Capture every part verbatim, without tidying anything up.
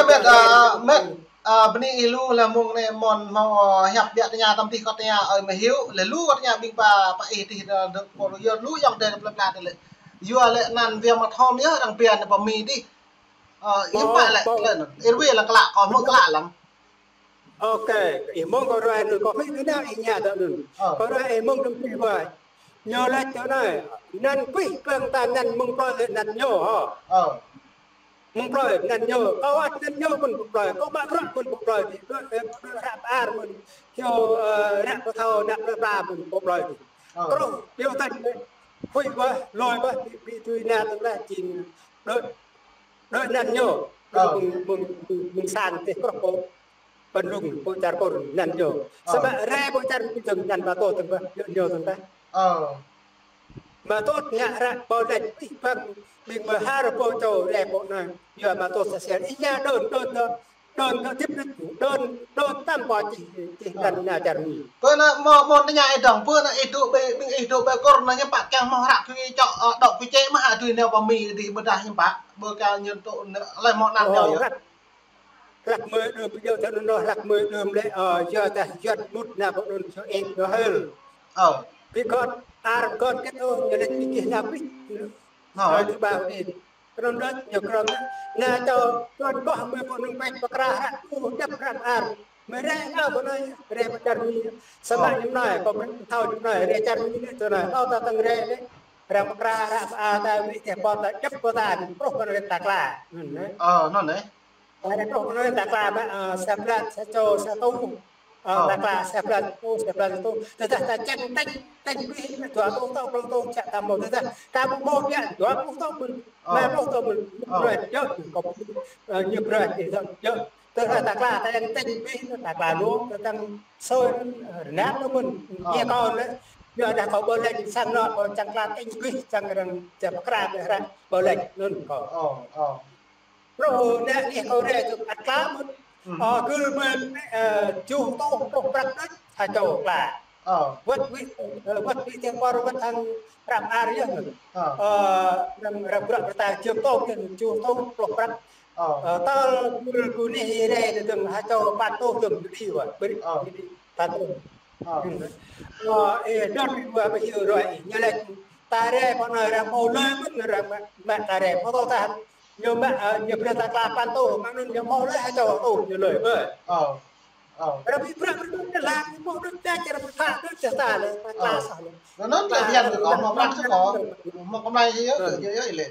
Mĕt, ơ, mĕt, ơ, bơni ih lu lĕ mơ̆ng anai mơ̆n hmâo, ơ, hiăp biă tơña tăm tih kâo tơña ơi mơ̆ hyu, lĕ lu kâo tơña ƀing ba pă ih tih dơ̆ng, dơ̆ng pô yơh lu yŏng dêh plơi pla tơlơi. Yua lĕ anăn Viêm Mật Hôm yơh arăng pia anăn pơ Mi dih. Ơ, ih pă lĕ, lĕ anăn. Ih wĭ lăng klă, kâo hmư̆ klă lăng. Ôkê, ih mơ̆ng kâo ruai anŭn kâo hmư̆ kơ nao ih ña dơ̆ng anŭn. Ơ. Kâo ruai ih mơ̆ng dơ̆ng pih wai. Ñu laĭ tui anai, anăn kuih kơ̆ng ta anăn mơ̆ng plơi lĕ anăn ñu hă. Ơ. Mơ̆ng plơi anăn ñu, kâo ăt anăn ñu mơ̆n pơ plơi, kâo mă bruă mơ̆n pơ plơi, bruă, ơ, bruă ră pơ-ar mơ̆n, kâo, ơ, ră pơthâo, ră pơpla mơ̆n pơ plơi. Ơ. Kruh, piu tañ, huĭ ƀơh, lôi ƀơh, ƀu, ƀu dưi nao tơlơi jing, đuaĭ, đuaĭ anăn ñu, đuaĭ mơ̆ng, mơ̆ng, mơ̆ng sang tih kruh pô. Pơnrung pô čar Kur anăn ñu. Ơ. Samơ̆ rai pô čar Kur dơ̆ng anăn Mă Tôt dơ̆ng ƀơh, ñu, ñu dơ̆ng ƀơh. Ơ. Mă Tôt ngă ră pô lač ih păng ƀing mơhar pô čô rai pô anai. Yua Mă Tôt sa sel ih ña đon, đon, đon, đon, đon, đon, đon tăm pô čih, čih anăn nao čar Mi. Pơ anai mơ̆, mơ̆ tơña ih dơ̆ng, pơ anai ih dŏ ƀơi, ƀing ih dŏ ƀơi Kur anai ñu pă kiăng hmâo hră kơ ih čŏk, ơ, dŏ kơ čĕ mơ̆ hă tui nao pơ Mi dih ƀôdah ñu pă, ƀơi ka ñu dŏ, lĕ hmâo anăn ñu yơh. Hlăk mơi đưm ƀu djơ̆ tơ anŭn hlăk mơi đưm lĕ, ơ, yua dah Yuan mŭt nao pơ anŭn čô ĕp ñu hil. Ơ. Ƀu kơ̆t, ar kơ̆t kĕt ôh, ñu lĕ ƀu gih nao pih. Ơ. Ơ, tơƀah ôh ĕp. Kơnơ̆ng đôč ñu krong nao čô Yuan boh mơi pơ anŭn pĕč pơkra hră, ơ, djăp hră ar. Mơi rai nao pơ anai, rai pơ čar Mi. Samơ̆ ñu anai, kâo ƀu thâo ñu anai, rai čar Mi lĕ tơ anai, kâo ta tăng rai lĕ. Arăng pơkra hră pơ-ar ta wĭ teh pô ta djăp pô ta, truh pơ anai ta kla. Anŭn, ơ. Ơ, anŭn, ơ. Ơ, truh pơ anai ta kla mă, ơ, sa blan, sa čô, sa tŭ. Ơ, ta kla sa blan, sa tŭ, sa blan, sa tŭ. Tơdah ta čang tañ, tañ ƀih, dua pluh tŏ, pluh tŏ, čă ta hmâo tơdah. Ta ƀu hmâo biă, dua pluh tŏ mơ̆n, rơma pluh tŏ mơ̆n. Brơi, yơh, kâo, ơ, ñu brơi, yơh, yơh. Tơdah ta kla, ta čang tañ ƀih, ta kla lu, ta čang sôi, ơ, rơnap lu mơ̆n. Ñu kâo lĕ, yua dah kâo ƀu lač sang anô̆, kâo čang kla tañ ƀih, čang arăng čang pơkra ƀơi hră, ƀu lač, anŭn kâo. Ơ, ơ. Truh anai ih kâo rai tŭ ăt kla mơ̆n. Ơ, gưl mơ̆n, ơ, tơjuh tŏ, pluh prăk đôč, ha čô kla. Ơ. Wơ̆t wĭ, ơ, wơ̆t wĭ teh pô wơ̆t hăng hră ar yơh mơ̆n. Ơ. Ơ, arăng, arăng bruă pơtă tơjuh tŏ, tơjuh tŏ, pluh prăk. Ơ. Ơ, tơl gưl gơñu ih rai dơ̆ng ha čô păn tŏ dơ̆ng, ƀu djơ̆ wă, ƀu djơ̆, păn tŏ. Ơ. Ơ, ih đon wă ƀu hyu ruai, ñu lač ta rai pơ anai arăng hmâo lơi mơ̆n arăng mă, mă ta rai hmâo tŏ ta. Ñu mă, ơ, ñu brơi ta kla păn tŏ, mă anŭn ñu hmâo lơi ha čô tŏ ñu lơi ƀơi. Ơ. Ơ. Arăng ƀu brơi brơi ñu lăi, ñu hmâo đôč ta čar pơtă đôč ta lĕ, ta kla soh lĕ. Anŭn ta biăn kơ kâo, hmâo prăk soh kâo, hmâo kơmlai yơh, yơh, yơh, ih lĕ.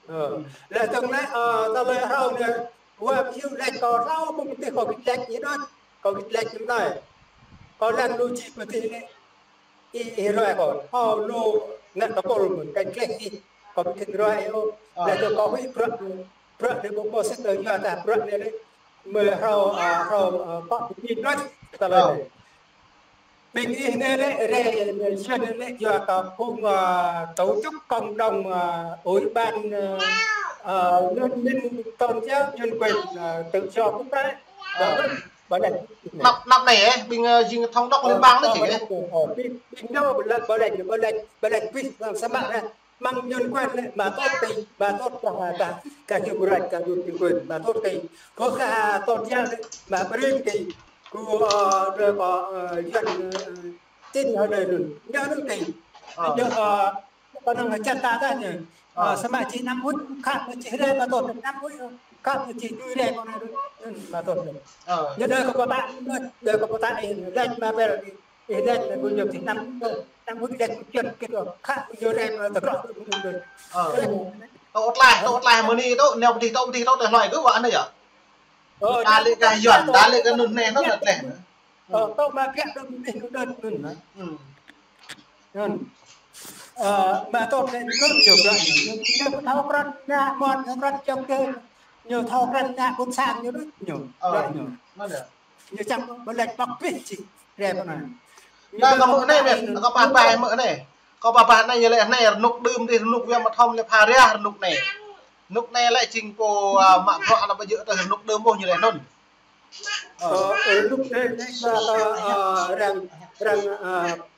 Ơ. Lĕ tơ̆ng lĕ, ơ, tơlơi hrâo anai, wă ƀu hyu lač kâo hrâo mơ̆ng tih kâo git lač ñu đôč, kâo git lač ñu anai. Kâo lăng lu čih pơ tih lĕ. Ih, ih ruai kâo, hmâo lu ngă tơpul mơ̆n, kơnơ̆ng kleh ih, kâo ƀu thâo ruai ôh. Ơ. Lĕ tơ kâo huĭ bruă, bruă anai ƀu ƀuh sĭt tơ yua dah bruă anai lĕ, mơi hrâo, ơ, hrâo, ơ, pă ƀu ƀing đôč, tơlơi anai. Ƀing ih anai lĕ, rai, rai, sĭt anai lĕ, yua kơ phung, ơ, tổ chức cộng đồng, ơ, ủy ban, ơ, ơ, liên minh tôn giáo nhân quyền, ơ, tự do quốc tế. Ơ. Ƀu lač. Anăp, anăp anai, ơ, ƀing, ơ, jing thống đốc liên bang anai či, ơ. Ƀing, ƀing ñu ƀu lač, ƀu lač, ƀu lač, ƀu lač ƀih, samơ̆ anai, mơ̆ng nhân quyền anai, Mă Tôt tih, Mă Tôt kah, kah, kah human rights, kah nhân quyền, Mă Tôt tih. Kơ kah tôn giáo anai, Mă Pring tih. Kơ, ơ, kơ, ơ, Yuan, ơ, Tin hơdai anŭn, ñu anŭn tih. Ơ. Ñu, ơ, Kơ anŭn čăt ta tah ñu. Ơ. Ơ, samơ̆ či năm huĭ, khăp ñu či rai Mă Tôt năm huĭ, khăp ñu či tui rai kơ anai, Mă Tôt. Ơ. Ñu đơi kơ pơtă, đơi kơ pơtă ih, lač mă bel, ih lač kơ ñu či năm, năm huĭ lač kơ čăt kơ, khăp ñu rai mă tơkrŏ. Ơ. Tŏ tlaih, tŏ tlaih mơ̆ng anai tŏ, nao pơ dih tŏ, pơ dih tŏ, tơlơi kơ wă anai yơh. Ơ, đa lĕ kơ Yuan, đa lĕ kơ anŭn anai, anŭn tlaih. Ơ, tŏ mă biă đơ̆ng anai, anŭn. Anŭn. Ơ, Mă Tôt anai ñu kơ̆ng ñu bruă ñu. Ñu thâo krăn ngă mơ̆n, ñu krăn čŏk kơ. Ñu thâo krăn ngă ƀôn sang ñu đôč ñu. Ơ, bruă ñu. Ñu čang ƀu lač pŏk pih či. Rai pơ anai. Anai kâo hmư̆ anai mĕt, kâo pơhiăp mơ̆ng anai. Kâo pơhiăp anai ñu laĭ anai rơnŭk đưm dih, rơnŭk Viêm Mật Hôm lĕ pha rai rơnŭk anai. Rơnŭk anai lĕ jing pô, ơ, mă bruă anŭn ƀu djơ̆ tơ rơnŭk đưm ôh ñu laĭ anŭn. Ơ, rơnŭk anai, anai, ơ, ơ, arăng, arăng, ơ,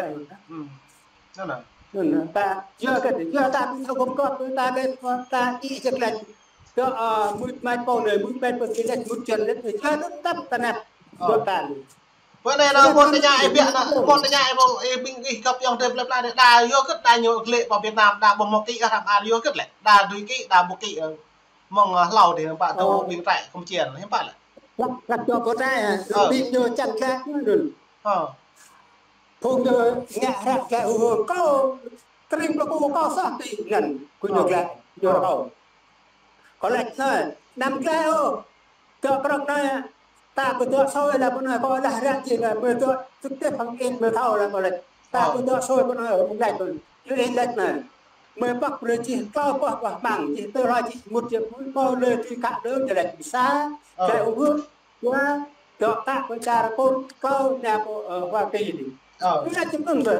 Ơ. Hmm. Anŭn. Anŭn, ta, yua kơ, yua ta ƀu thâo gum gŏp, ta lĕ, ta či jĕ lĕ. Tơ, ơ, mŭt mai pô anai, mŭt mai pô kia lĕ, mŭt čan lĕ, yua anŭn tăp tơnap. Ơ. Yua ta anai. Pơ anai anŭn, ƀôn tơña ih biă anŭn, ƀôn tơña ih ƀôn, ih ƀing ih gŏp ayŏng adơi plơi pla anai, đa yua hơget đa ñu klĕ pơ Việt Nam, đa ƀu hmâo kĭ arăng, đa yua hơget lĕ, đa dưi kĭ, đa ƀu kĭ, ơ, mơ̆ng, ơ, hlâo dih, pă tơ ƀing trại Campuchia anŭn, hiư̆m pă lĕ. Lăp, lăp čô pô trại, ơ, ƀing ñu čang klĕ, anŭn. Ơ. Phung ñu ngă hrăk klĕ hơ̆ hơ̆ kâo, tơring plơi pô kâo sah ti anŭn, kơ ñu klĕ, ñu rơkâo. Kâo laĭ anai, anăm klĕ ôh. Tơ krŏng anai, ta pơdŏ sôi lĕ pơ anai, kâo laĭ ră anai, mơi dŏ trực tiếp hăng ih mơi thâo lĕ kâo laĭ. Ta pơdŏ sôi pơ anai, mơi laĭ pơ anai. Yua ih laĭ anai. Mơi pŏk brơi čih klâo boh boh măng, čih tơ hloi čih mŭt čih mŭt, kâo lĕ čih kă lơ, ñu laĭ ƀing sa, klĕ hơ̆ hơ̆. Yua, dŏ kă pơ čar Kur, kâo nao pơ, ơ, Hoa Kỳ anai. Ơ. Ñu laĭ čim anŭn bơ.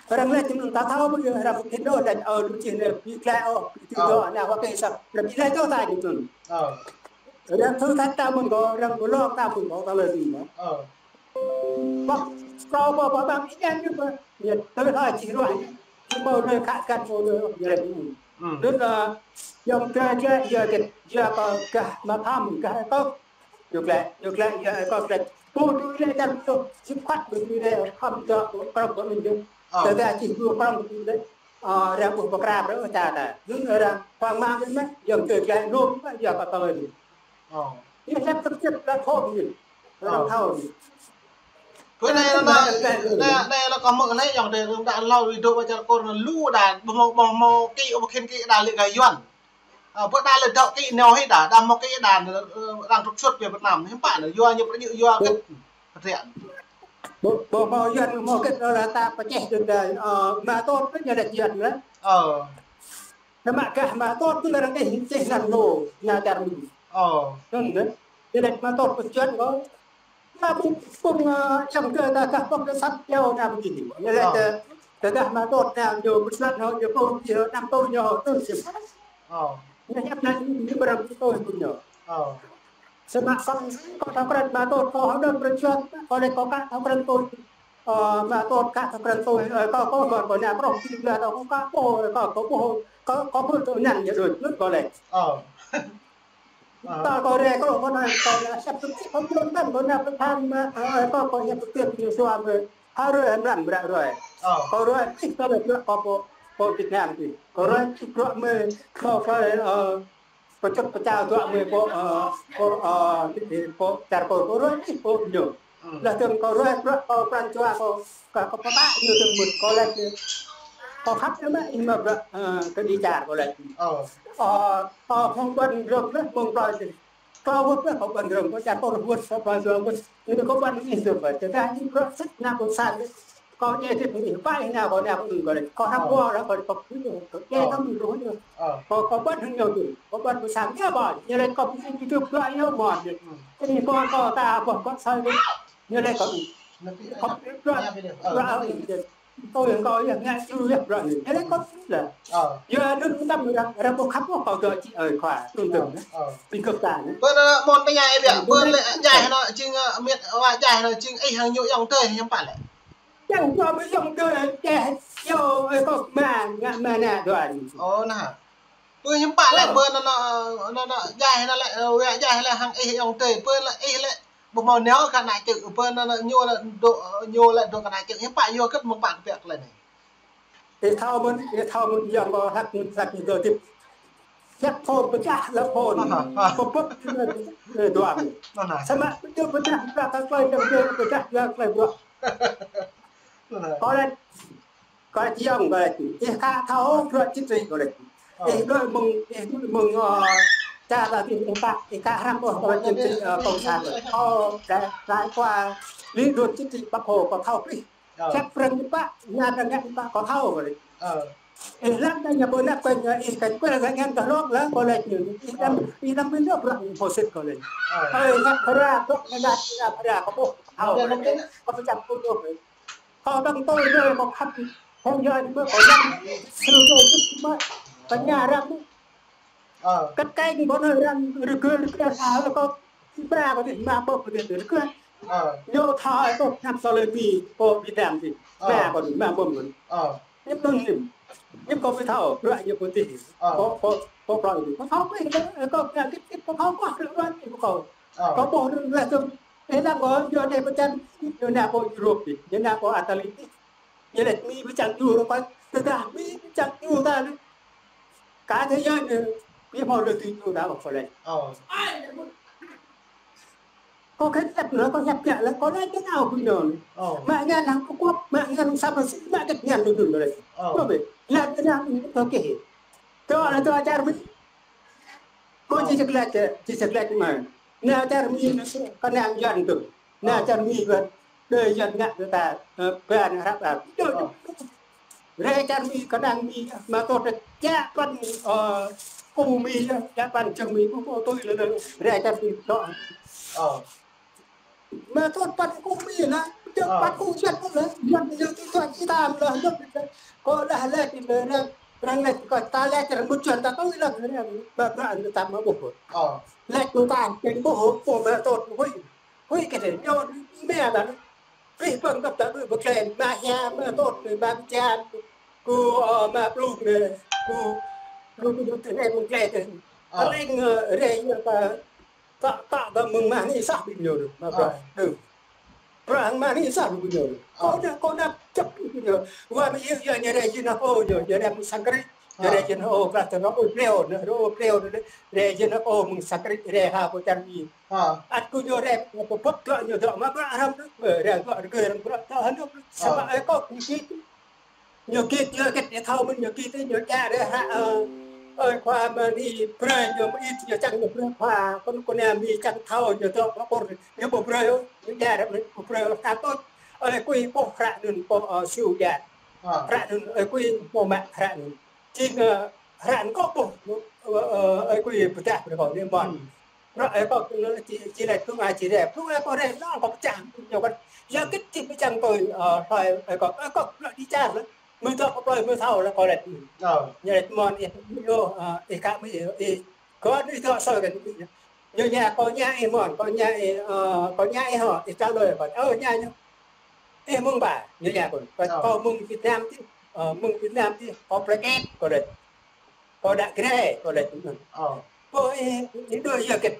Arăng laĭ čim anŭn ta thâo bơ, arăng ƀu khĭn đôč laĭ, ơ, lu čih anai, ƀu klĕ ôh, ƀu dŏ nao Hoa Kỳ sah. Arăng ƀu laĭ čô ta čim anŭn. Ơ. Arăng thâo thâo ta mơ̆n kâo, arăng ƀu lŏng ta mơ̆n kâo, ta lĕ čim anŭn. Ơ. Pŏk, kâo pŏk, pŏk, pŏk, ih anŭn bơ. Ñu tơ hloi čih ruai. Čih mâo anai khă kăn mâo anai, ñu laĭ čim anŭn. Hmm. Anŭn, ơ, ayŏng adơi, yua kơ, yua kơ gah mă pham, gah kâo. Ñu klĕ, ñu klĕ, yua kơ klĕ. Pô ñu klĕ čar pô, či phat pô ñu klĕ, khŏm dŏ, krŏng pô ñu. Ơ. Tơdah či dŏ krŏng pô ñu klĕ. Ơ, arăng ƀuh pơkra brơi čar ta. Anŭn arăng hoang mang mơ̆n, ayŏng adơi klĕ, lŏm, yua kơ kâo anai. Ơ. Ñu lĕ tơkĕt lĕ thŏm ñu. Arăng thâo ñu. Pơ anai, anai, anai, anai, anai, kâo hmư̆ anai, ayŏng adơi, rơ̆ng đa hlâo ih dŏ pơ čar Kur anai lu đa, ƀu hmâo, ƀu hmâo kĭ, ƀu khĭn kĭ đa lĕ gah Yuan. Ơ, ƀu đa lĕ dŏ kĭ nao hĭ đa, đa hmâo kĭ đa, ơ, arăng trục xuất pơ Việt Nam, hiư̆m pă anai, yua ñu pơñu yua hơget, pơtrĕk. Ƀu, ƀu hmâo Yuan, hmâo hơget đa lĕ ta pơčeh đôč đa, ơ, mă tŏt pơ ñu laĭ Yuan lĕ. Ơ. Samơ̆ gah mă tŏt pơ arăng ih čeh anăn lŏ, ñu čar mơ̆n. Ơ. Anŭn đa. Ñu laĭ mă tŏt pơ Yuan kâo. Anai ƀing, ƀing, ơ, ayŏng adơi ta gah pŏk đa sat yua anai ƀing gih. Ñu laĭ tơ, tơdah mă tŏt anai ñu pơsat hŏ, ñu pô, ñu năm tô ñu hŏ, tui sĭt. Ơ. Ñu hiăp anai ñu pơrăm tui ƀing ñu. Ơ. Samơ̆ kâo, kâo thâo krăn mă tŏt, kâo hơdôm pơrơjuăt, kâo laĭ kâo ka thâo krăn tui. Ơ, mă tŏt ka thâo krăn tui, ơ, kâo, kâo, kâo, kâo nao prŏng či glăi, kâo ka pô, kâo, kâo pô, kâo, kâo pô tui anăn ñu đôč, đôč kâo laĭ. Ơ. Ơ. Ta kâo rai kâo kâo nao kâo nao săp tŭ kâo kâo nao kâo nao pơthan mă, ơ, kâo kâo nao pơthan ñu sua mă. Hă ruai mlam mră ruai. Ơ. Kâo ruai čih kâo ruai kâo pô, pô Việt Nam čih. Kâo ruai čih kâo mă, kâo kâo, ơ, pơčŭt pơčao dŏ mă pô, ơ, pô, ơ, pô čar pô, kâo ruai čih pô ñu. Ơ. Laih dơ̆ng kâo ruai bruă kâo pran jua kâo, kâo, kâo pơtă ñu dơ̆ng mơ̆n kâo laĭ. Kâo khăp ñu mă, ih mă bruă, ơ, kơ đi čar kâo laĭ. Ơ. Ơ, ơ, hŏng ƀuăn rơ̆k laih mơ̆ng plơi čih. Kâo wơ̆t laih kâo ƀuăn rơ̆k, kâo čar kâo wơ̆t, kâo ƀuăn rơ̆k wơ̆t. Ñu kâo ƀuăn ih dơ̆ng mơ̆n. Tơdah ih bruă sĭt nao kâo sang. Kâo djai tĭt mơ̆n ih pă ih nao kâo nao kâo đưm kâo laĭ. Kâo hăng kâo laĭ kâo kâo kâo kâo djai kâo mơ̆n rơ̆k ñu. Kâo, kâo ƀuăn hăng ñu dơ̆ng. Kâo ƀuăn kâo sang ñu ƀuăn. Ñu laĭ kâo ƀu sĭt kâo djai bruă ñu ƀuăn. Kâo ni kâo, kâo ta ƀuh kâo sĭt. Ñu laĭ kâo, kâo bruă, bruă ơi. Kâo yang kâo yang ngă su yah bruă ñu. Ñu laĭ kâo sĭt lĕ. Ơ. Yua anŭn tăm arăng, arăng ƀu khăp kâo dŏ či ơi khua. Tŭn tŭn. Ơ. Pi kơp ta. Pơ anai ƀôn tơña ih biă, pơ lĕ djai anŭn jing, ơ, miet wa djai anŭn jing ih hăng ñu ayŏng adơi hiư̆m pă lĕ. Yang kâo mă ayŏng adơi, djai, yua, ơ, kâo mă, ngă mă nao dua anai. Ơ, anai. Pơ hiư̆m pă lĕ, ơ, pơ anŭn, anŭn, anŭn, djai anŭn lĕ, ơ, wa djai lĕ hăng ih ayŏng adơi, pơ lĕ ih lĕ, ƀu hmâo nao kơ ană čư̆, pơ anŭn, anŭn ñu lĕ dŏ, ñu lĕ dŏ kơ ană čư̆, hiư̆m pă yua hơget mơ̆ng pă kơ pĕk lĕ anai. Ih thâo mơ̆n, ih thâo mơ̆n, yang kâo hlăk mơ̆n, hlăk mơ̆n dŏ tĭt. Hlăk phôn pơčah, hlăk phôn. Ơ, ơ. Pơpŭt, ơ, dua mơ̆n. Ơ, ơ. Samơ̆ pơčah, pơčah, pơčah, pơčah, pơčah, pơčah, pơčah, pơčah. Ơ, ơ. Kâo laĭ, kâo laĭ ayŏng, kâo laĭ, ih ka thâo bruă čĭt rĭ, kâo laĭ. Ơ. Ih đuaĭ mơ̆ng, ih đuaĭ mơ̆ng, ơ, čar ta tĭ, ih ka, ih ka hrăm ôh, kâo laĭ čĭt rĭ, ơ, cộng sản. Kâo laĭ, laĭ kâo, lý luận chính trị Bác Hồ, kâo thâo pih. Ơ. Čăp prăng pă, ñu prăng ngă pă, kâo thâo, kâo laĭ. Ơ. Ih lăng ta ñu pơ năp kơ ñu ih kăn kual kơ ngăn kơ lok lăng kơ lĕ ñu. Ih lăng, ih lăng pơ ñu prăk ñu pô sĭt kơ lĕ. Ơi, ngă phara, prăk ngă ngă phara kơ pô. Hao. Kơ pô čăm pô lok. Kơ tăng tôi ñu kơ khăp. Hông yua ñu kơ lăng. Sư kơ sĭt mă. Kơ ñu răng. Kăt keng kơ ñu răng rơgơi rơgơi hao kơ. Ih pra kơ ñu mă pô kơ ñu rơgơi. Ñu thâo kơ năp sơ lê mi pô Việt Nam ti. Mă kơ ñu mă pô kơ ñu. Ñu tŭn ñu. Ñu kơ pơthâo, ră ñu pơtih. Kơ, kơ, kơ prăk ñu. Pơthâo kơ, kơ, kơ, kơ, kơ, pơthâo kơ, ră ñu pơthâo. Kơ pô ñu lĕ tŭ. Ê, lăng kơ, ñu anai pơčan, ñu nao pơ Europe ti, ñu nao pơ Italy ti. Ñu lĕ mi pơčan ñu ră kơ, tơdah mi pơčan ñu ta lĕ. Cả thế giới ñu, mi hmâo lĕ tui ñu ta kơ lĕ. Kơ khĕt ĕp lĕ, kơ hiăp kiă lĕ, kơ lĕ kơ nao kơ ñu. Mă ngăn hăng kơ kuăp, mă ngăn sa mă si, mă kĕt ngăn đun đun lĕ. Kơ bĕ, lĕ kơ nao kơ kĕ. Tơ lĕ tơ čar mi. Kơ či ček lĕ, či ček lĕ mă. Nao čar mi, kơ nao ngăn tŭ. Nao čar mi bĕ. Đơi yăn ngă tơ ta, ơ, ban hrăp ăp. Rai čar mi, kơnang mi, mă tŏ tơ čă păn, ơ, ku mi, čă păn čơ̆ng mi, ku, ku tui lơ lơ, rai čar mi, tŏ. Mă tŏ păn ku mi lă, čă păn ku čăt lă, yăn yăn tui tui tam lă, yăn kơ lă lă ti lă, răng lă kơ ta lă čar mŭt čăn ta tui lă, mă mă ta mă ƀuh. Lă kơ ta čăn ƀuh, ƀuh mă tŏ hui. Hui kơ tơ, ñu mă ta. Rih pơ̆ng kăp ta ƀu pơklĕ, mă hia, mă tŏt, mă pơčan, kơ, ơ, mă plung, kơ, kơ, kơ, kơ, kơ, kơ, kơ, kơ, kơ, kơ, reh, ñu ta, ta, ta, ta mơ̆ng mă ni sah ƀing ñu, mă prăk, đơ. Prăk hăng mă ni sah ƀing ñu. Kơ nao, kơ nao čăp ƀing ñu. Wa mă yua, yua ñu reh, yua nao kơ ñu, ñu reh mơ̆ng Sankrit, ñu reh, yua nao kơ, ta nao, ơ, pleo, nao, ơ, pleo, reh, yua nao kơ mơ̆ng Sankrit, reh ha, kơ čar mi. Ăt kơ ñu reh, pơpăk dŏ ñu dŏ mă prăk hrăm đôč, reh dŏ rơgơi hrăm prăk dŏ hrăm đôč, samơ̆ ơi kơ ñu git. Ñu git, ñu git, ñu thâo mơ̆n ñu git, ñu djă reh hră, ơ, ơi khua mă ni brơi ñu mơit, ñu čang ñu brơi khua, kơ, kơ nao mi čang thâo, ñu dŏ mă pơr, ñu ƀu brơi ôh, ñu djă reh mơ̆n ƀu brơi ôh, ta tŏ, ơi kui pô hră anŭn pô, ơ, siu djă. Hră anŭn, ơi kui pô mă hră anŭn. Jing, ơ, hră anŭn kơ pô, ơ, ơ, ơi kui pơdah brơi kơ ñu mơ̆n. Prăk ơi kơ ñu lĕ či, či lĕ plung ai či reh. Plung ơi kơ reh, nao kơ pơčah, ñu kơ. Yua kơ či pơčah kơ, ơ, hlơi ơi kơ, ơi kơ prăk đi čar lĕ. Mơ̆ tŏ kơ plơi, mơ̆ thâo lĕ kơ lĕ. Ñu lĕ mơ̆n ih, ñu, ơ, ih kă mơ̆ ih, ih. Kơ ñu tŏ sơ kơ ñu. Ñu ña, kơ ña ih mơ̆n, kơ ña ih, ơ, kơ ña ih hŏ, ih trả lời kơ. Ơ, ña ñu. Ih mơ̆ng ƀa, ñu ña kơ. Kơ mơ̆ng Việt Nam ti, ơ, mơ̆ng Việt Nam ti, kơ plơi kĕt, kơ lĕ. Kơ đă grê, kơ lĕ tui anŭn. Kơ ih, ih đuaĭ yua kĕt.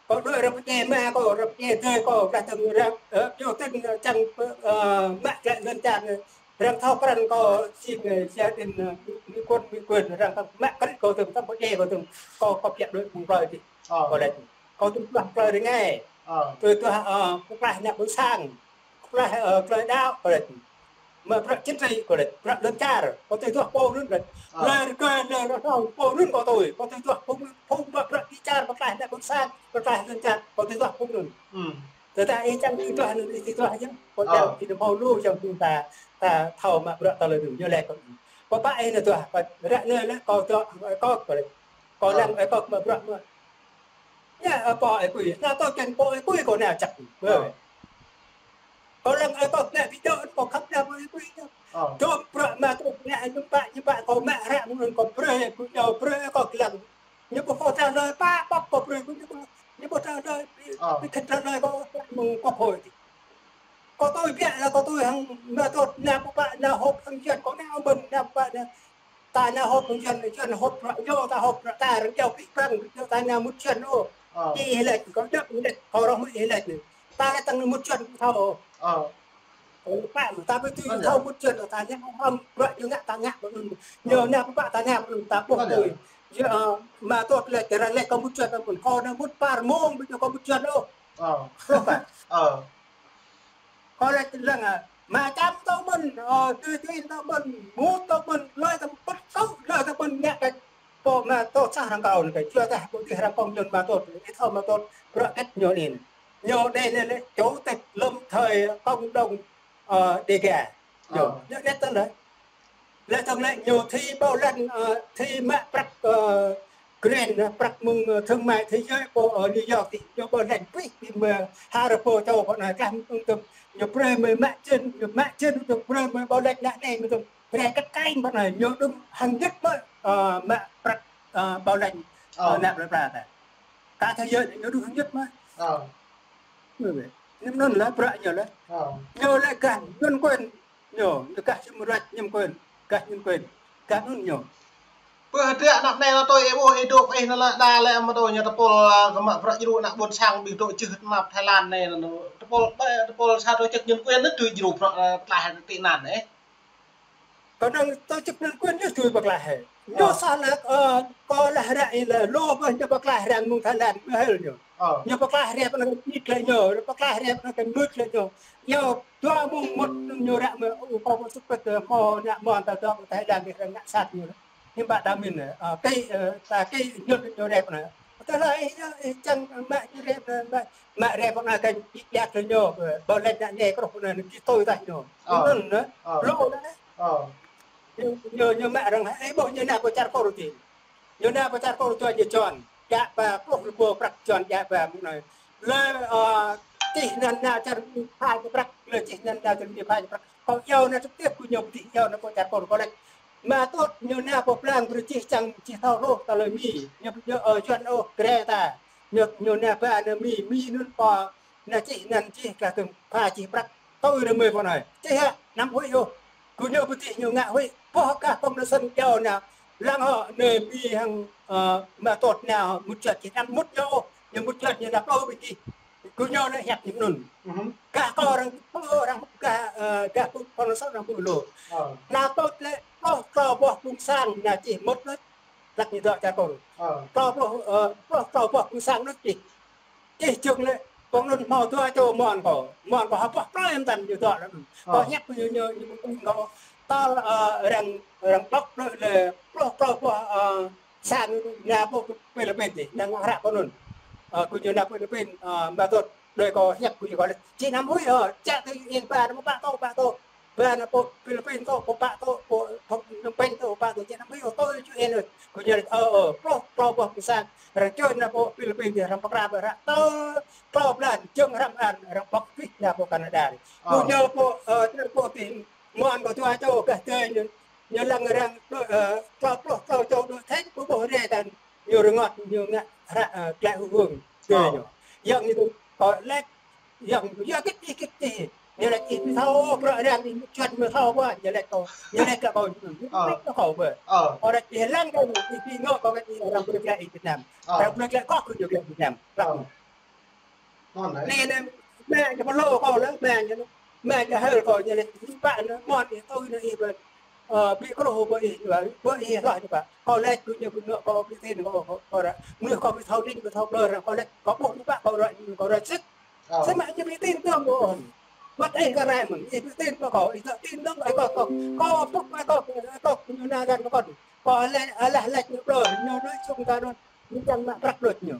Kơ đuaĭ rơ̆p djai mă kơ, rơ̆p djai dơi kơ, ră tơ̆ng ră, ơ, yua tơ̆ng čang, ơ, mă klĕ lŏn čar, ră thâo krăn kơ, sim, ơ, gia đình, ơ, mi, mi quân, mi quân, ră tơ̆ng mă krĭt kơ tơ̆ng, tơ̆ng pơdjai kơ tơ̆ng, kơ, kơ piăk đuaĭ mơ̆ng plơi ti. Kơ lĕ, kơ tơ̆ng tuah plơi rơngai. Tơ̆ng tuah, ơ, pơklaih ană ƀôn sang. Pơklaih, ơ, plơi đaŏ, kơ lĕ. Mă prăk chính trị, kơ lĕ, prăk lŏn čar, kơ tơ̆ng tuah pô anŭn lĕ. Lĕ rơgơi, lĕ rơhong, pô anŭn kơ tui, kơ tơ̆ng tuah pô anŭn, pô mă prăk đi čar, pơklaih ană ƀôn sang, pơklaih lŏn čar, kơ tơ̆ng tuah pô anŭn. Tơdah ih čang tơ̆ng tuah anŭn, ih tơ̆ng tuah yơh, kơ čang ih nao hmâo lu čang tơ̆ng ta, ta thâo mă prăk tơlơi anŭn, ñu lĕ kơ. Pơpă ih nao tuah, kơ ră anai lĕ, kơ tuah, kơ, kơ lĕ. Kơ lăng ơi kơ mă prăk mơ̆n. Ñu, ơ, pô ơi kui, nao tŏ kĕn pô ơi kui kơ nao čăk. Kơ lăng ơi kơ nao pi dŏ, kơ khăp nao pô ơi kui. Dŏ prăk mă tŏ nao ñu pă, ñu pă kơ mă hră mơ̆n kơ brơi, kơ ñu brơi kơ lăng. Ñu ƀu kơ trả lời pă, pă kơ brơi kơ ñu ƀu, ñu ƀu trả lời, ƀu kơ trả lời kơ mơ̆ng kơ hội. Kơ tui biă lĕ kơ tui hăng mă tŏt nao pơpă nao hŏp hăng jăn kơ nao mơ̆n nao pơpă nao. Ta nao hŏp hăng jăn, jăn hŏp prăk yơh, ta hŏp prăk ta rơngiao pĭ prăng, rơngiao ta nao mŭt jăn ôh. Ih lĕ, kơ djŏp ih lĕ, kơ rŏh mơ̆ ih lĕ. Ta lĕ tơ̆ng mŭt jăn kơ thâo. Kơ pă, ta ƀu tui thâo mŭt jăn, ta nao hŏp prăk ñu ngă ta ngă ƀu anŭn. Ñu nao pơpă ta nao ƀu anŭn ta ƀuh tui. Yơh, ơ, mă tŏt lĕ, tơrăng lĕ kơ mŭt jăn ƀu anŭn, kơ nao mŭt par mông, ƀu ñu kơ mŭt jăn ôh. Kơ pă. Kơ lĕ lăng, ơ, mă čăm tŏ mơ̆n, ơ, tui tui tŏ mơ̆n, mŭt tŏ mơ̆n, lơi tŏ mơ̆n, păt kâo, lơi tŏ mơ̆n ngă kơ pô mă tŏt sah arăng kâo anai kơ, čua tah, pô tih arăng kông jăn mă tŏt, ih thâo mă tŏt, prăk kĕt ñu anŭn. Ñu anai lĕ, lĕ, chủ tịch lâm thời cộng đồng, ơ, Đêga. Ñu, ñu anai tơ̆ng lĕ. Lĕ tơ̆ng lĕ ñu thi bảo lãnh, ơ, thi mă prăk, ơ, grant, ơ, prăk mơ̆ng, ơ, thương mại thế giới pơ, ơ, New York adih, ñu bảo lãnh pih, pih mơ̆ ha rơbâo čô pơ anai kah mơ̆ng tơ̆ng, ñu brơi mơ̆ mă čen, ñu mă čen tơ̆ng brơi mơ̆ bảo lãnh ană anai mơ̆ng tơ̆ng, brơi kăt kain pơ anai, ñu đŭng hăng ñĕt mơ̆, ơ, mă prăk, ơ, bảo lãnh, ơ, ană plơi pla ta. Kah thế giới ñu đŭng hăng ñĕt mơ̆. Ñu anŭn lĕ bruă ñu lĕ. Ñu lĕ gah nhân quyền. Ñu, ñu gah human rights, nhân quyền, gah nhân quyền, gah anŭn ñu. Pơ hơdră anăp anai lĕ tui ih ƀuh ih dŏ pơ ih anŭn lĕ đa lĕ mơ̆ tui ñu tơpul, a, kơ mă bruă djru ană ƀôn sang ƀing dŏ čư̆ tơnap Thái Lan anai anŭn. Tơpul, ƀơi tơpul sa tổ chức nhân quyền anŭn tui djru bruă, a, pơklaih tị nạn anai. Kơnơ̆ng tổ chức nhân quyền ñu tui pơklaih. Ñu sa lĕ, ơ, kơ lĕ ră ih lĕ lu ƀơi ñu pơklaih arăng mơ̆ng Thái Lan mơ̆ hel ñu. Ñu pơklaih arăng pơ anai kơ čit lĕ ñu, pơklaih arăng pơ anai kơ mưt lĕ ñu. Ñu dua mơ̆ng mŭt ñu ră mơ̆, ơ, kâo mơ̆ sŭk pơt, ơ, kâo ană mơ̆n ta dŏ Thái Lan kơ arăng ngă sat ñu. Hiư̆m pă ta mĭn, ơ, kơ, ơ, ta kơ ñu ñu rep anai. Tơlơi, ơ, ơ, čang mă ñu rep anai, mă, mă rep anai kơ ih ƀiă kơ ñu, ơ, bảo lãnh ană anai kơ rŏh anai kơ tui tah ñu. Anŭn anai, lu anai. Ñu, ñu, ñu mă arăng, ơ, ƀuh ñu ană pơ čar Kur adih. Ñu ană pơ čar Kur adih ñu čon. Djă ba pluh rơbâo prăk čon djă ba mơ̆ng anai. Lĕ, ơ, čih anăn nao čar Mi phai kơ prăk, lĕ čih anăn nao čar Mi phai kơ prăk. Kâo iâu nao trực tiếp kơ ñu pơdih iâu nao pơ čar Kur kâo laĭ. Mă tŭt ñu nao pơ blang brơi čih čang čih thâo hluh tơlơi Mi. Ñu, ñu, ơ, Yuăn ôh, Greta. Ñu, ñu nao ba nao Mi, Mi anŭn pơ nao čih anăn čih kah tơ̆ng pha čih prăk. Tui rơmơi pơ anai. Čih hă, anăm huĭ ôh. Kơ ñu pơdih ñu ngă huĭ. Boh kah kông nao sân iâu nao. Lăng hŏ anai Mi hăng, ơ, mă tŭt nao mŭt čuăt čih anăm mŭt ñu ôh. Ñu mŭt čuăt ñu nao plư ƀing čih. Kơ ñu lĕ hiăp ñu anŭn. Gah kâo arăng, kâo arăng gah, ơ, gah pơ-, pơnasŏ arăng pơlô. Nao tŭt lĕ, pluh klâo boh kông sang nao čih mŭt lĕ. Lăk ñu dŏ čar kâo. Klâo boh, ơ, pluh klâo boh kông sang nao čih. Čih čung lĕ, kông anŭn hmâo dua čô mơ̆n kâo. Mơ̆n kâo ha boh plơi mơtam ñu dŏ lĕ. Kâo hiăp ñu, ñu, ñu mơ̆ng kâo. Tơl, ơ, arăng, arăng blŏk lĕ, lĕ, pluh klâo boh, ơ, sang nao pơ Philippin adih, nao ngă hră pơ anŭn. Ơ, kơ ñu nao Philippin, ơ, mă tŭt, đơi kâo hiăp kơ ñu kâo laĭ. Či anăm huĭ, ơ, čă tui ih ba nao pơ pă tŏ, pă tŏ. Ba nao pơ Philippin tŏ, pơ pă tŏ, pơ Phnom Penh tŏ, pă tŏ, či anăm huĭ, ơ, tui ču ih ơi. Kơ ñu laĭ, ơ, ơ, pluh, pluh boh kông sang. Arăng čuh nao pơ Philippin adih, arăng pơkra ƀơi hră tơl, klâo blan, jơ̆ng hrăm an, arăng pŏk pih nao pơ Canada adih. Kơ ñu pơ, ơ, čar pơ adih, mơ̆n kâo dua čô gah dơi ñu. Ñu lăng arăng, ơ, klâo pluh, klâo čô dŏ thĕng, ƀu ƀuh rai tăn, ñu rơngot, ñu ngă hră, ơ, klĕ hŭ hơng, tui ñu. Yơ̆ng ñu tŭ, kâo laĭ, yơ̆ng, yơ̆ng kơ čih, kơ čih. Ñu laĭ, ih ƀu thâo, bruă arăng, ih čuăt mơ̆ thâo ƀuh, ñu laĭ kâo, ñu laĭ kơ kâo, ñu laĭ kơ kâo ƀuh. Kâo laĭ, ih lăng kâo, ih ƀu ngă kâo kơ ih arăng brơi glaĭ ih Việt Nam. Arăng brơi glaĭ kâo kơ ñu glaĭ Việt Nam. Anai, anai, mă ñu pơlô kâo lĕ, mă ñu, mă ñu hơl kâo ñu lĕ, ih pă anai, mơ̆n ih tui anai ih ƀơi, ơ, ƀu kơlôh ƀơi ih, ƀơi ih hloh ñu pă. Kâo laĭ kơ ñu kơ ñu kâo ƀu tin kâo, kâo, kâo ră, mơnuih kâo ƀu thâo đing, ƀu thâo blơi, kâo laĭ, kâo ƀuh ñu pă, kâo ră, kâo ră sĭt. Samơ̆ ñu ƀu tin tơ̆ng kâo. Wăt ih kơ rai mơ̆n, ih ƀu tin kâo, ih thâo tin tơ̆ng, ih kâo, kâo, kâo pŭk, ih kâo, ih kâo, ñu nao găn kâo. Kâo laĭ, alah laĭ ñu blơi, ñu nói chung ta anŭn. Ñu čang mă prăk đôč ñu.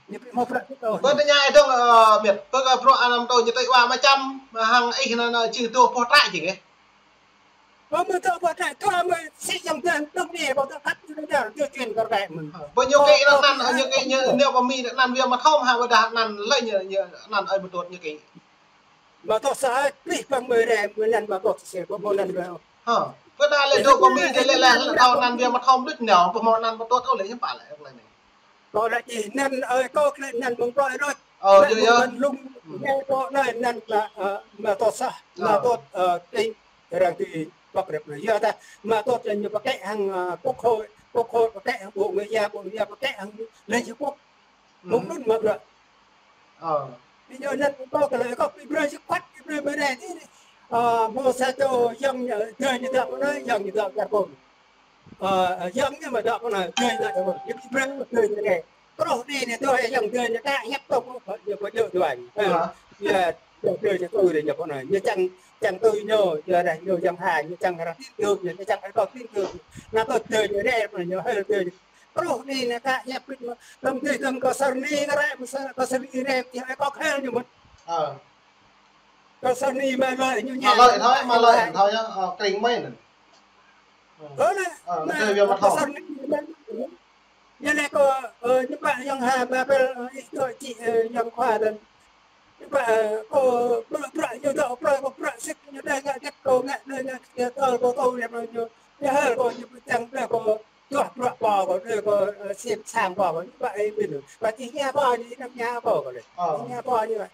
Ñu ƀu hmâo prăk đôč. Bơ tơña ih dơ̆ng, ơ, Miet. Bơ kơ bruă anăm tui ñu tui wa mơčăm, hăng ih anŭn, anŭn, čih dŏ boh trại či kơ. Bơ mơ̆ dŏ boh trại, dŏ mơ̆ sĭ yang dan dơ̆ng đĭ, kâo dŏ khăp ñu dan, dŏ chuyên kơ rơkai mơ̆n. Bơ ñu kơ ih anŭn, anŭn, ñu kơ ih ñu, ñu pơ Mi anŭn wia mơthom hă, ƀôdah anŭn lĕ ñu, ñu anŭn ơi mơtôt ñu kơ ih. Mă tŏ sa ai, plih păng mơi rai, mơi anŭn mă tŏ sa sel, ƀu ƀu anŭn rai. Hă, pơ anai lĕ dŏ pơ Mi dih lĕ lĕ thâo anŭn wia mơthom đôč nao, ƀu hmâo anŭn mơtôt ôh lĕ hiư̆m pă lĕ, lĕ anai. Kâo laĭ ih anŭn ơi kâo lĕ anŭn mơ̆ng plơi đôč. Ơ, yơh, yơh. Lĕ mơ̆ng lŭng, lĕ kâo anŭn anŭn mă, ơ, mă tŏ sa, mă tŏ, ơ, kơ arăng ti pơk rep anai. Yơh ta, mă tŏ lĕ ñu pơkĕ hăng, ơ, quốc hội, quốc hội pơkĕ hăng Bộ Ngoại giao, Bộ Ngoại giao pơkĕ hăng Liên Hiệp Quốc. Mơ̆ng anŭn mă bruă. Ơ. Ƀing ñu anŭn kâo kơ lĕ kâo ƀu brơi sĭt kuăt, ƀu brơi mơi rai ti anai. Ơ, hmâo sa čô yơ̆ng ñu, dơi ñu dŏ pơ anai, yơ̆ng ñu dŏ čar kâo. Ơ, yơ̆ng ñu mă dŏ pơ anai, dơi ñu dŏ čar kâo. Ñu ƀu brơi, dơi ñu rai. Truh anai anai dơi yơ̆ng dơi ñu ta hiăp tŏ, ñu pơjơ̆ dua ñu. Ơ. Yơh, yơh, dơi ñu tui rai ñu pơ anai. Ñu čang, čang tui ñu, yơh rai ñu yơ̆ng ha, ñu čang arăng tin tưởng ñu, ñu čang arăng tin tưởng. Anŭn tŏ dơi ñu rai pơ anai, ñu hơl dơi ñu. Truh anai anai ta hiăp pit mă, lăm dih dơ̆ng kơ Sar Ni kơ rai, mă Sar, kơ Sar Ni rai, ti ai kŏk hel ñu mơ̆n. Ơ. Kơ Sar Ni mă lơi ñu ñu. Mă lơi thôi, mă lơi thôi yơh, ơ, kring mơi anŭn. Ơ, anai, anai, anai, yua mă thâo. Yua anai kâo, ơ, ñu pă yŏng ha, mă pel, ơ, ih tŏ čih, ơ, yŏng khua dan. Ñu pă, ơ, kâo, bruă, bruă, ñu dŏ, bruă, kâo, bruă, sĭt, ñu đơi ngă, gĕt, kâo, ngă, đơi ngă, gĕt, tơl, kâo, tơl, ñu, ñu, ñu hơl, kâo, ñu pơčăng, đơi, kâo, tuah, bruă, pô, kâo, đơi, kâo, ơ, sĭt, sang, pô, kâo, ñu pă, ơ, ƀing, pă, čih, ña, pô, ñu, năm, ña, pô, kâo, lĕ. Ơ. Ña, pô, ñu, pă.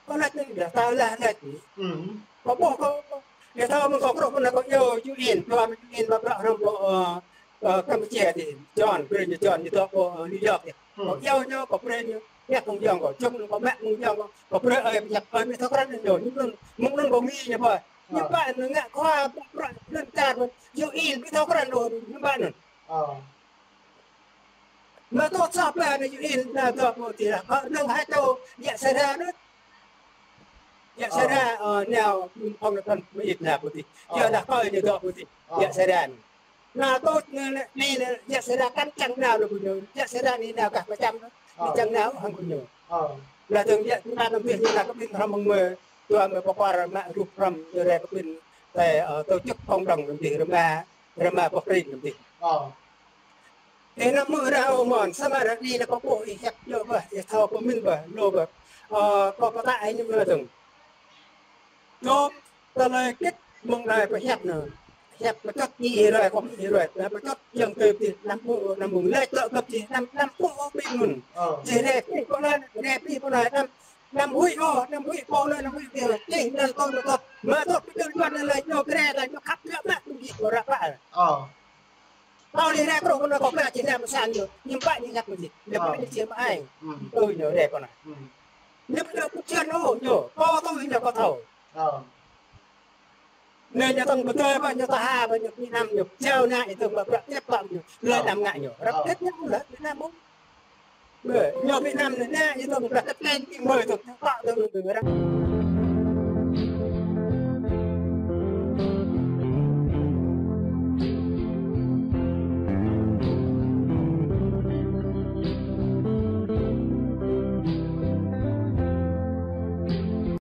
Kâo laĭ anai, dah tơl laĭ anai. Hm. Kâo ƀuh kâo, kâo, dah tơl mơ̆ng kâo krŏk mơ̆n kâo iâu Yuan, tuah mơ̆ng Yuan mă bruă hrŏm kâo, ơ, ơ, Campuchia adih, John, brơi ñu John, ñu dŏ kâo, ơ, New York adih. Hm. Kâo iâu ñu, kâo brơi ñu, ñu kơ mơyang kâo, čŏng kâo mă mơyang kâo, kâo brơi, ơ, ñu pă, ơ, ñu thâo krăn ñu, ñu mơ̆ng anŭn, mơ̆ng anŭn kâo ngui ñu pă. Ñu pă, ñu ngă khua, bruă, bruă, lŏn čar, Yuan, ñu thâo krăn ñu, ñu pă anŭn. Ơ. Mă tŏ sah pơ anai Yuan anai dŏ pơ adih lah. Kâo nơ̆ng hai tơ, yă Sara anŭn. Yă Sara, ơ, nao, ƀing phŏng anŭn mơit nao pơ adih. Yua dah kâo ñu dŏ pơ adih. Yă Sara anai. Anai tŏ anai, anai, anai, yă Sara kăn čang nao lu kơ ñu. Yă Sara anai nao gah pơčăm anŭn. Ñu čang nao hăng kơ ñu. Lah dơ̆ng yă anŭn anăm pih ñu nao kơ ƀing hrŏm mơ̆ng mơi. Tuah mơi pơkor mă rup hrŏm ñu rai kơ ƀing tơ, ơ, tổ chức cộng đồng anŭn adih rơma, rơma boh kring anŭn adih. Ơ. Ơ, anăm mơ̆ rao mơ̆n, samơ̆ ră anai lĕ kâo ƀuh ih hiăp djơ̆ ƀơh, ih thâo pơmĭn ƀơh, lu ƀơh. Ơ, kâo pơtă ih ñu mơ̆ dơ̆ng. Dŏ, tơlơi kĭt mơ̆ng anai pơhiăp anŭn. Hiăp pơčŏt ñu ih ruai, kâo ih ruai. Anai pơčŏt yŏng tơ pih, anăm ƀu, anăm ƀu lĕ tŏ găp čih, anăm, anăm ƀu ƀing anŭn. Ơ. Čih rĕ pih pô anai, rĕ pih pô anai, anăm, anăm huĭ ôh, anăm huĭ pô anai, anăm huĭ pih. Čih anŭn tŏ, anŭn tŏ. Mă tŏ pih tơl Yuan anai lĕ ñu grê, anai ñu khăp, ñu mă, ñu git kâo ră pă. Ơ. Pô anai rai krŏk kơ anai kâo pă čih anai pơsan ñu, ñu pă ñu ngă kơ čih. Ñu pă ñu čih mă ai. Ơ, ñu rai kơ anai. Ñu pă ñu pơčan ôh ñu, kâo tui ñu kâo thâo. Anai ñu tơ̆ng pơtơi pă ñu tơha pă ñu Việt Nam ñu jao anai ñu tơ̆ng pă bruă tĕp pă ñu. Lĕ anăm ngă ñu. Ră tĕp ñu lĕ Việt Nam ƀu. Bơ, ñu Việt Nam anai anai ñu tơ̆ng bruă tĕp tĕp ñu mơi tơ̆ng pă tơ̆ng ñu ră.